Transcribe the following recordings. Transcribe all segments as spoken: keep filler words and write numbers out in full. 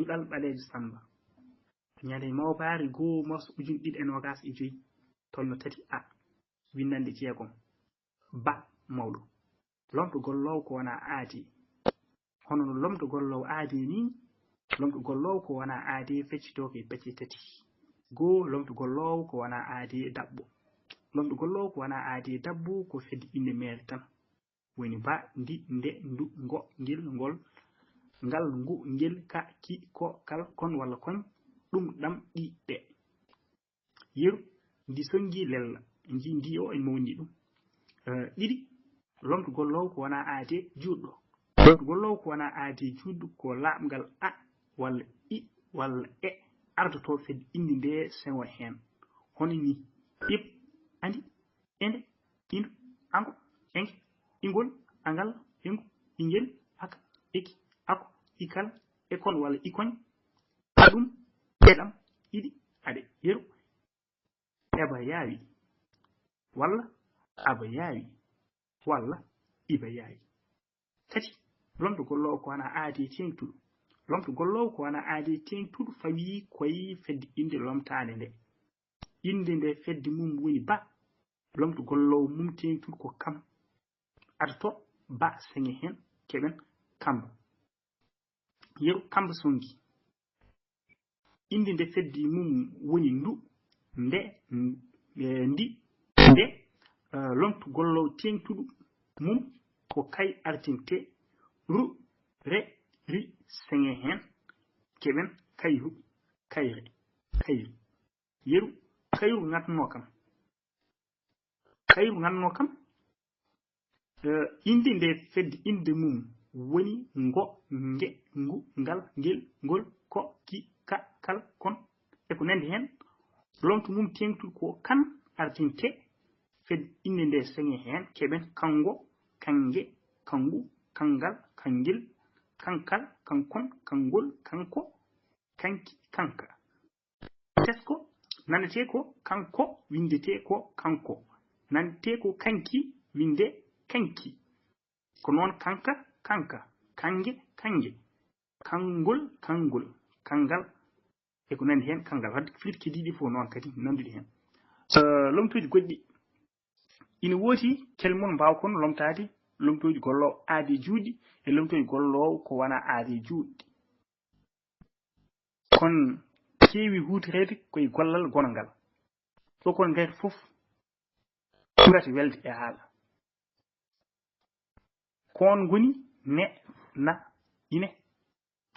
Duɗal ɓaleejo Sammba. Ñande mawbaari goo mars ujunɗiɗi e noogaas e joy, tolno tati A, winnande jeegom. Ba mawɗo. Lomto golloowo ko wonaa aadee. Hono no lomto golloowo aadee nii, lomto golloowo ko wonaa aadee feccitoo ko e pecce tati. Goo, lomto golloowo ko wonaa aadee daɓɓo. Lomto golloowo ko wonaa aadee daɓɓo ko fedde innde meere tan. Woni ba, ndi, nde, ndu, ngo, ngel, ngol, ngal, ngu, ngel, ka, ki, ko, kal, kon walla koñ, ɗum, ɗam, ɗi, ɗe. Yeru, ndi sonngi lella, ndi, ndi o en mawni ɗum. Eh, ɗiɗi, lomto golloowo ko wonaa aadee juutɗo. Lomto golloowo ko wonaa aadee juutɗo ko laaɓngal A walla I walla E ardotoo fedde innde nde seŋo heen. Hono nii, ib, andi, ende, indu, ango, enge, ingol, angal, engu, ingel, aka, eki, ako, ikal, ekon walla ikoñ, aɗum, eɗam, iɗi, aɗe, yeru, eba yaawi, walla aba yaawi, walla iba yaawi. Tati, lomto golloowo ko wonaa aadee teeŋtuɗo. Lomto golloowo ko wonaa aadee teeŋtuɗo fawii ko e fedde innde lomtaande nde. Innde nde fedde mum woni ba, lomto golloowo mum teeŋtuɗo ko kam. Aɗa to ba seŋe heen, keɓen kamba. Yeru kamba sonngi. Innde nde fedde mum woni ndu, nde, eh, ndi, nde, eh, lomto golloowo teeŋtuɗo mum ko kay artinte, ru, re, ri, seŋe heen, keɓen kayru, kayre, kayru. Yeru, kayru ŋatnoo kam. Kayru ŋatnoo kam. Eh, innde nde fedde innde mum woni ngo, nge, ngu, ngal, ngel, ngol, ko, ki, ka, kal, kon, e ko nanndi heen. Lomto mum teeŋtuɗo ko kan artinte, fedde innde nde seŋe heen, keɓen kango, kange, kangu, kangal, kangel, kankal, kankon, kangol, kanko, kanki, kanka. Tesko, nanetee ko kanko, winndetee ko kanko. Nanetee ko kanki, winnde kanki. Ko noon kanka, kanka, kange, kange, kanngol, kanngol, kanngal, e ko nanndi heen, kanngal. Wadde firti kediiɗi fof noon kadi nannduɗi heen. Eh, lomtooji goɗɗi ina woodi, kelmon mbaawkon lomtaade lomtooji golloowo aadee juutɗi e lomtooji golloowo ko wonaa aadee juutɗi. Kon keewi huutoreede ko e gollal gonangal. Ɗo kon ngari fof ɓurata welde e haala. Kon ngoni ne, na, ine,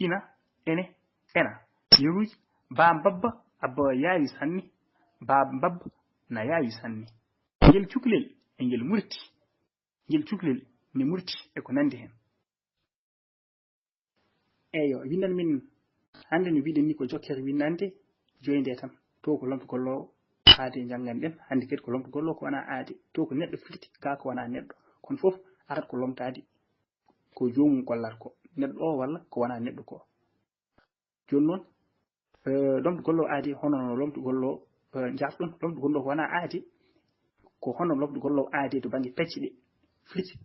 ina, ene, ena. Yeruuji, ba mbabba, abba yaawi sanne, ba mbabba na yaawi sanne. Ngel cukalel e ngel murti. Ngel cukalel ne murti e ko nanndi heen. Eeyo, winndan min hannde no mbiɗen ni ko jokkere winnande joynde tan. To ko lomto golloowo aadee njanngan-ɗen, hannde kadi ko lomto golloowo ko wonaa aadee. To ko neɗɗo firti gaa ko wonaa neɗɗo. Kono fof arat ko lomtaade ko joomum gollata ko, neɗɗo o walla ko wonaa neɗɗo ko. Jooni noon, eh, lomto golloowo aadee hono no lomto golloowo, eh, njaafɗon, lomto golloowo ko wonaa aadee, ko hono lomto golloowo aadee to bannge pecce ɗe firti.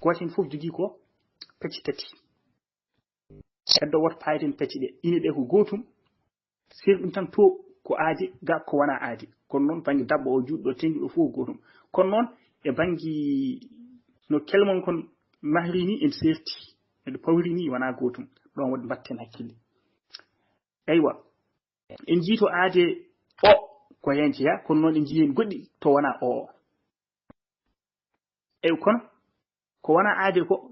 Gooto heen fof jogii ko pecce tati. Heddo woto paayden pecce ɗe. Ine ɗe ko gootum, seeri ɗum tan to ko aadee, gaa ko wonaa aadee. Kono noon bannge daɓɓo o, juutɗo, teeŋtuɗo fof ko gootum. Kono noon e bannge no kelmon kon mahri ni en seerti, no ɗe pawri ni wonaa gootum. Ɗoon waɗi mbatten hakkille. Eywa, en njii to aadee o ko heen jeyaa, kono noon en njii heen goɗɗi to wonaa o o. Eyi, kono ko wonaa aadee ko,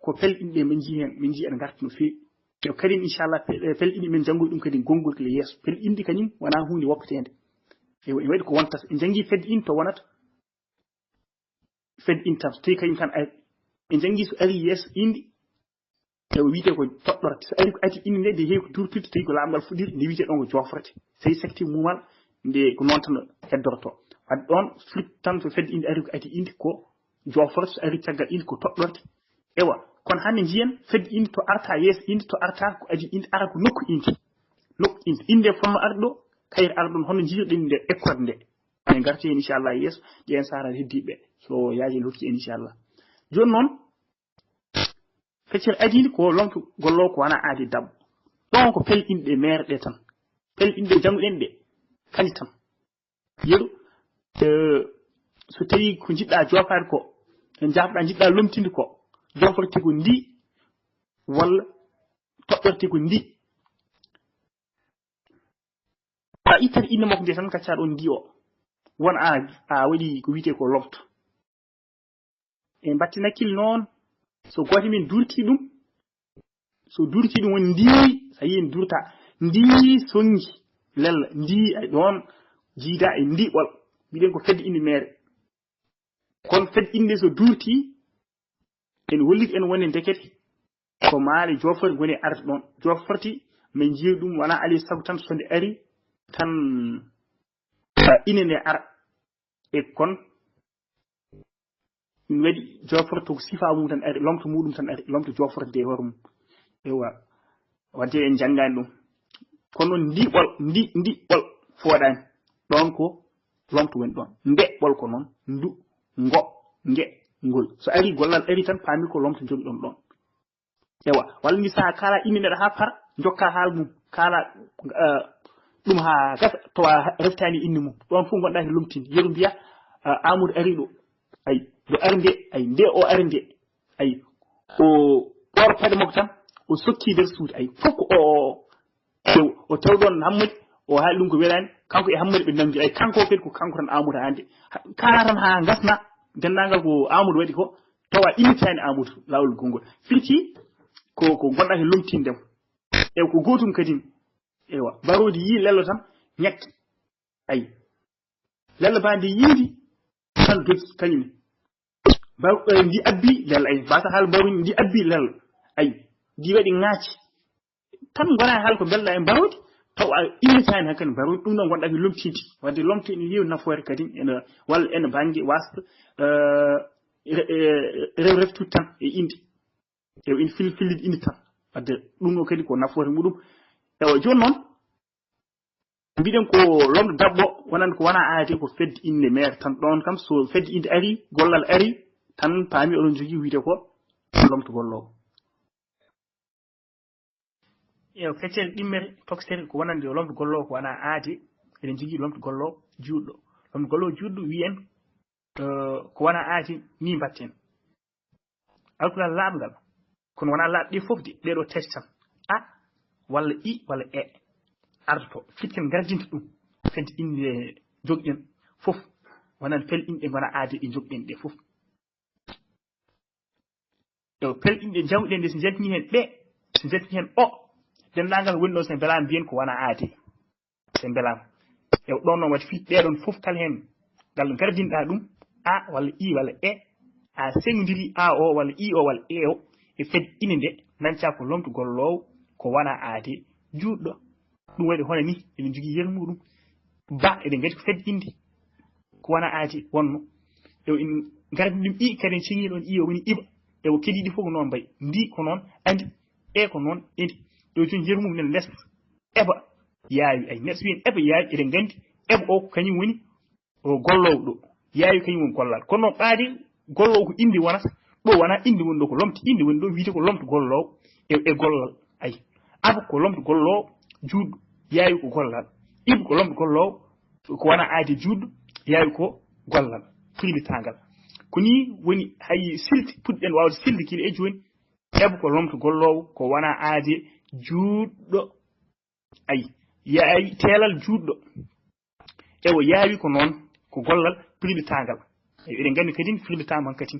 ko pelɗinɗe min njii heen, min njii aɗa ngarta no feewi. Eyi, kadi inchallah, pe-, pelɗinɗe min njanngoy ɗum kadi gonngol kala yeeso. Pelɗinɗe kañum wonaa huunde woppeteende. Eyi, ene waɗi ko wonta, en njanngii fedde in to wonata. Fedde in tan, so tawii kañum tan ari, en njanngii so ari yeeso indi, ewa wiyetee ko toɗɗorte. So ari ko adii inde nde, nde heewi ko durtude, tawi ko laaɓngal fuɗɗiri, nde wiyetee ɗoon ko joofrete. So tawi sekti muumal, nde ko noon tan heddortoo. Wadde ɗoon firti tan so fedde inde ari ko adii inde ko joofrete, so ari caggal inde ko toɗɗorte. Ewa, kono hannde njiyen fedde inde to arta yeeso inde, to arta ko adii inde, ara ko nokku inde. Nokku inde. Inde fotnoo arde ɗo, kayre arde ɗoon, hono njiyirɗen nde ekkorde nde. En ngarti heen inchallah yeeso, ƴeen sahaaji heddiiɓe, so yaaji en hokkii en inchallah. Jooni noon, feccere adiinde ko lomto golloowo ko wonaa aadee daɓɓo. Ɗon ko pelɗinɗe meere ɗe tan. Pelɗinɗe jannguɗen ɗe, kadi tan. Yeru, eh, so tawii ko njiɗɗaa joofaade ko, e njaafɗaa njiɗɗaa lomtinde ko, joofortee ko ndi, walla toɓɓortee ko ndi. A ittat innde makko nde tan, kaccaa ɗon ndi o. Won a, a waɗi ko wiyetee ko lomto. E mbatten hakkille noon, so gooto men duurtii ɗum, so duurtii ɗum woni ndi, so a yii en duurta, ndi sonngi lella, ndi ay ɗon jiida e ndi ɓol. Mbiɗen ko fedde innde meere. Kono fedde innde so duurtii, en hollit en wonde ndekete ko maale jooforti ngoni arde ɗon. Jooforti, min njiya ɗum wonaa alaa e sago tan so nde ari tan, ah, ine nde ara. E kon, ɗum waɗi jooforti ko sifaa mum tan ari, lomto muɗum tan ari, lomto jooforti nde hoore mum. Ewa, wadde en njanngaani ɗum. Kono noon ndi ɓol, ndi, ndi ɓol fooɗaani. Ɗon ko lomto woni ɗon. Nde ɓol ko noon, ndu, ngo, nge, ngol. So ari gollal ari tan, paami ko lomto njogi ɗon ɗon. Ewa, walla ni sahaa kaala innde nde haa fara, jokka haala mum, kaala, eh, ɗum haa gasa, tawa reftaani innde mum. Ɗon fof ngonɗaa ko lomtinde. Yeru mbiya, eh, Amadou ari ɗo. Ay, ɗo ari nde, ay, nde o ari nde. Ay, o ɓoor paɗe makko tan, o sokki nder suudu. Ay, fof ko o, o, o taw ɗon Hammadi, o haali ɗum ko welaani, kanko e Hammadi ɓe nanngi. Ay, kanko kadi ko kanko tan Amadou hannde. Ha-, kaala tan haa ngasna, denndaangal ko Amadou waɗi ko, tawa immitaani Amadou laawol konngol. Firti ko, ko ngonɗaa ko lomtinde mo. E ko gootum kadi, ewa, Baroodi yii lello tan, ñakki. Ay, lello ba ndi yiidi, tan dogi, kañum ne. Ba, eh, ndi abbi lello, ay, basa haal Baroodi ndi abbi lello. Ay, ndi waɗi ŋaaci. Tan ngonaa haala ko mbelɗaa e Baroodi, taw a immitaani hakkadi Baroodi, ɗum ɗo ngonɗaa ko lomtinde. Wadde lomto ene heewi nafoore kadi, ene, walla ene bannge wasde, eh, re-, eh, rew reftude tan e innde. Ewa, ina fil-, filliti innde tan. Wadde ɗum ɗo kadi ko nafoore muɗum. Ewa, jooni noon, mbiɗen ko lomto daɓɓo, wonande ko wonaa aadee, ko fedde innde meere tan. Ɗon kam, so fedde innde ari, gollal ari, tan paami oɗon njogii wiyde ko lomto golloowo. Ewa, feccere ɗimmere, tokosere, ko wonande lomto golloowo, ko wonaa aadee, eɗen njogii lomto golloowo juutɗo. Lomto golloowo juutɗo, wiyen, eh, ko wonaa aadee, ni mbatten. Alkulaal laaɓngal, kono wonaa laaɓi ɗi fof de, ɗee ɗoo tati tan. A, walla I, walla E. Ardoto, fitten ngardinta ɗum. Fedde innde jogɗen fof, wonande pelɗinɗe ngonaa aadee ɗe jogɗen ɗe fof. Ɗo pelɗinɗe jawɗen ɗe, so njaltini heen ɓe, so njaltini heen O, denndaangal woni ɗo, so mbelaama mbiyen ko wonaa aadee. Ɓe mbelaama. E ɗoon noon waɗi fii ɗee ɗoon fof kala heen, ngal ngardinɗaa ɗum, A walla I walla E, a seŋondirii A o walla I o walla E o e fedde innde nde, nancaa ko lomto golloowo, ko wonaa aadee, juutɗo. Ɗum waɗi hono nii, eɗen njogii yeru muɗum. Ba, eɗen nganndi ko fedde innde, ko wonaa aadee wonno. Ewa, en ngardini ɗum I, kadi en ceŋii ɗoon I o woni Iba. Ewa, kadi ɗi fof ko noon mbayi. Ndi ko noon, andi, E ko noon, endi. Ɗo jooni yeru mum nen les. Eba yaawi, ay, neɗɗo so wiyen eba yaawi, eɗen nganndi eba o ko kañum woni o golloowo ɗo. Yaawi kañum woni gollal. Kono noon ɓaade golloowo ko innde wonata, ɗo wonaa innde woni ɗo, ko lomto innde woni ɗo, wiyetee ko lomto golloowo e, e gollal. Ay, aba ko lomto golloowo juutɗo, yaawi ko gollal. Iba ko lomto golloowo ko wonaa aadee juutɗo, yaawi ko gollal. Firmitaangal. Ko nii woni hay silti, puɗɗen waawde silde gila e jooni. Eba ko lomto golloowo, ko wonaa aadee juutɗo. Ay, yaawi teelal juutɗo. Ewa, yaawi ko noon, ko gollal firmitaangal. Ay, eɗen nganndi kadi firmitaama hankadi.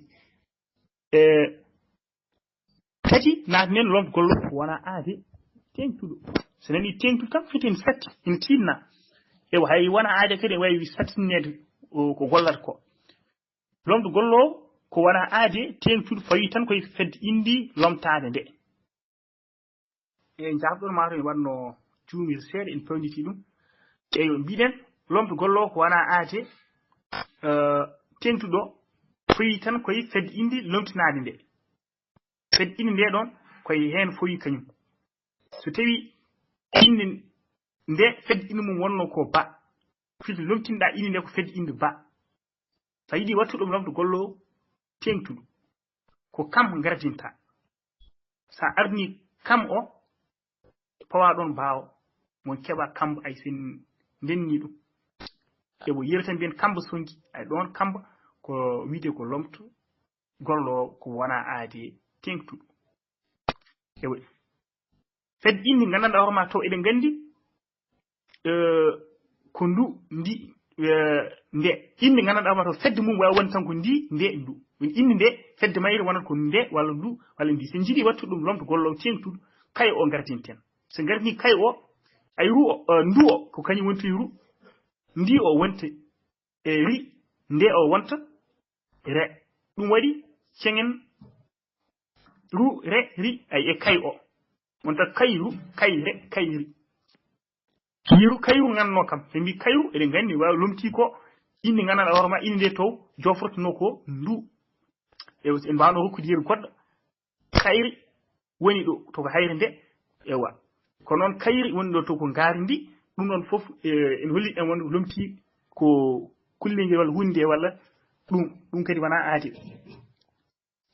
E, kadi naatnen lomto golloowo, ko wonaa aadee teeŋtuɗo. So nanii teeŋtuɗo tan, fiti ene satti, ene tiiɗna. Ewa, hay wonaa aadee kadi, ene waawi sattinneede o, ko gollata ko. Lomto golloowo, ko wonaa aadee teeŋtuɗo, fawii tan koye fedde innde lomtaade nde. E njaafɗon maa to en waɗno juumir seeɗa, en pewniti ɗum. Eyo, mbiɗen, lomto golloowo ko wonaa aadee, eh, teeŋtuɗo, fawii tan koye fedde innde lomtinaade nde. Fedde innde nde ɗon, koye heen fawii kañum. So tawii innde nde, fedde innde mum wonno ko Ba, fiti lomtinɗaa innde nde ko fedde innde Ba. So a yiɗi wattu ɗum lomto golloowo teeŋtuɗo, ko kam ngardinta. So a arni kam o, pawa ɗon baawo, mon keɓa kamba ay sen ndenni ɗum. Ewo yewta mbiyen kamba songi, ay ɗon kamba ko wiyde ko lomto gollo ko wona aade teŋtuɗo. Ewo. Fedde indi nganndanɗaa hoore ma to eɗen nganndi, eh, ko ndu, ndi, eh, nde. Indi nganndanɗaa hoore ma to fedde mum waawi wonde tan ko ndi, nde, ndu. Woni indi nde, fedde mayre wonata ko nde walla ndu walla ndi. So en njiɗi wattude ɗum lomto gollo teeŋtuɗo, kay o ngartinten. So ngartini kay o, ay ru o, eh, ndu o, ko kañum wonti ru. Ndi o wonte e ri, nde o wonta re. Ɗum waɗi ceŋen ru, re, ri, ay e kay o. Wonta kayru, kayre, kayri. Yiru kayru nganno kam. Ɓe mbi kayru, eɗen nganndi waawi lomti ko indi nganndanɗaa hoore ma, indi nde to jofrotono ko ndu. E en mbaawno rokkude yeru goɗɗo. Kayri woni ɗo, to ko hayre nde. Ewa. Ko noon kayri woni ɗo to ko ngaari ndi. Ɗum ɗon fof, eh, en holli en won lomti ko kullel ngel walla huunde nde walla ɗum, ɗum kadi wona aade.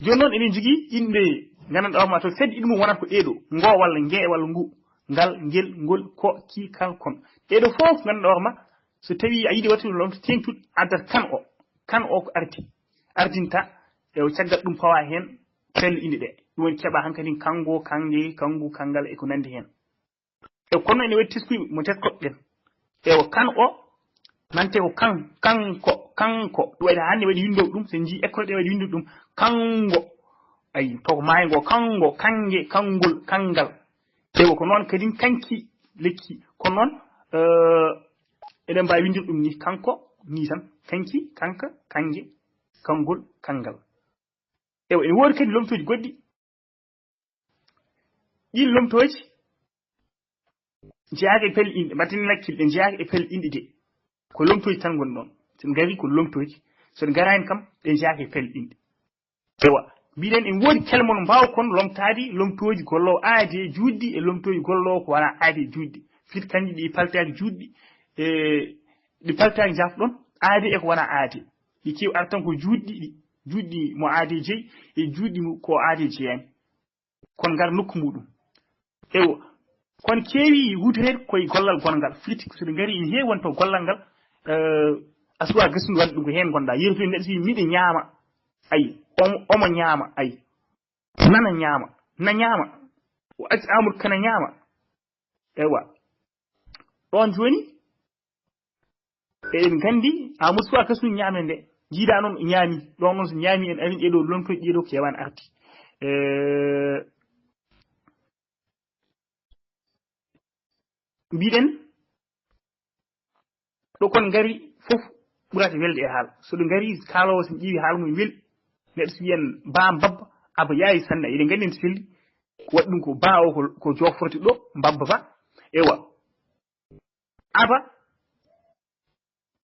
Jooni noon eɗen njogii inɗe nganndanɗaa hoore ma to fedde indi mum wonata ko ɗee ɗoo, ngo walla ngee walla ngu, ngal, ngel, ngol, ko, ki, kal, kon. Ɗee ɗoo fof nganndanɗaa hoore ma, so tawii a yiɗi wattude lomto teeŋtuɗo, addat kan o. Kan o ko ardi, ardinta, e o caggal ɗum pawa heen pelle inɗe ɗee. Ɗum woni keɓa hankadi kanngo, kannge, kanngu, kanngal e ko nanndi heen. E kono ene waɗi teskuuji mo teskoɗen. Ewa, kan o, nante ko kan, kanko, kanko. Ɗum waɗi hannde waɗi winndo ɗum, so en njii école ɗe waɗi winndo ɗum. Kanngo. Ayi, to ko maayo ngo, kanngo, kannge, kanngol, kanngal. Ewa, ko noon kadi kanki, lekki. Ko noon, eh, eɗen mbaawi winndirde ɗum ni, kanko, ni tan. Kanki, kanka, kannge, kanngol, kanngal. Ewa, ene woodi kadi lomtooji goɗɗi. Ɗiin lomtooji njeyaaka e pelle inɗe, mbaɗten heen hakkille, ɗe njeyaaka e pelle inɗe de. Ko lomtooji tan ngoni ɗoon. So ɗe ngarii ko lomtooji, so ɗe ngaraani kam, ɗe njeyaaka e pelle inɗe. Ewa, mbiɗen en woodi kelmol mbaaw kon lomtaade lomtooji golloowo aade juutɗi e lomtooji golloowo ko wonaa aade juutɗi. Firti kanji ɗi paltaaki juutɗi, e ɗi paltaaki njaafɗon aade e ko wonaa aade. Ɗi keewi artan ko juutɗi ɗi, juutɗi mo aade jeyi e juutɗi mo ko aade jeyaani. Kon ngar nokku muɗum. Ewo, kon keewi huutoreede koye gollal gonngal. Firti so ɗe ngari ene heewi wonto gollal ngal, eh, a suwaa gasunde waɗde ɗum ko heen ngonɗaa. Yeru to neɗɗo si miɗo ñaama, ayi, omo, omo ñaama, ayi. Nana ñaama, na ñaama. O acci Amadou Kana ñaama. Ewa. Ɗoon jooni, eɗen nganndi, a musuwa kasu ñaame nde. Jiidaa noon ñaami. Ɗoon noon so ñaami en arin ɗeɗo lomtoji ɗeɗo kewan arti. Eh, mbiɗen, ɗo kon ngari fof ɓurata welde e haal. So ɗo ngari kaaloowo so ƴeewi haala mum weli. Neɗɗo so wiyan ba mbabba, aba yaawi sanne. Eɗen nganndi en selli. Waɗi ɗum ko ba o ko, ko jofrote ɗo, mbabba ba. Ewa. Aba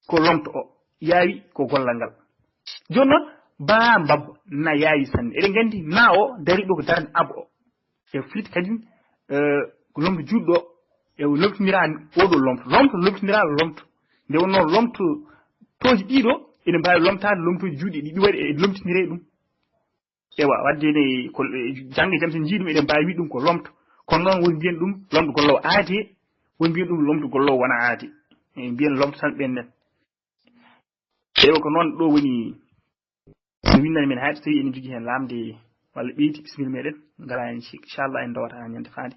ko lomto o, yaawi ko gollal ngal. Jooni noon, ba mbabba na yaawi sanne. Eɗen nganndi na o dari ɗo ko darnde aba o. E firti kadi, eh, ko lomto juutɗo o, e o lomtiniraa oɗo lomto. Lomto lomtiniraa lomto. Nde wonnoo lomto tooji ɗiɗo, ene mbaawi lomtaade lomtooji juutɗi ɗi, ɗi waɗi e lomtiniree ɗum. Ewa, wadde ne ko, eh, jannge jam, so en njii ɗum, eɗen mbaawi wiide ɗum ko lomto. Kono noon, won mbiyen ɗum lomto golloowo aade, won mbiyen ɗum lomto golloowo wona aade. En mbiyen lomto tan ɓen nen. Ewa, ko noon ɗo woni, mi winnani men hay so tawii ene jogii heen laamde walla ɓeydi, bisimilla meɗen, ngalaa heen, inchallah, en ndowata haa ñande faande.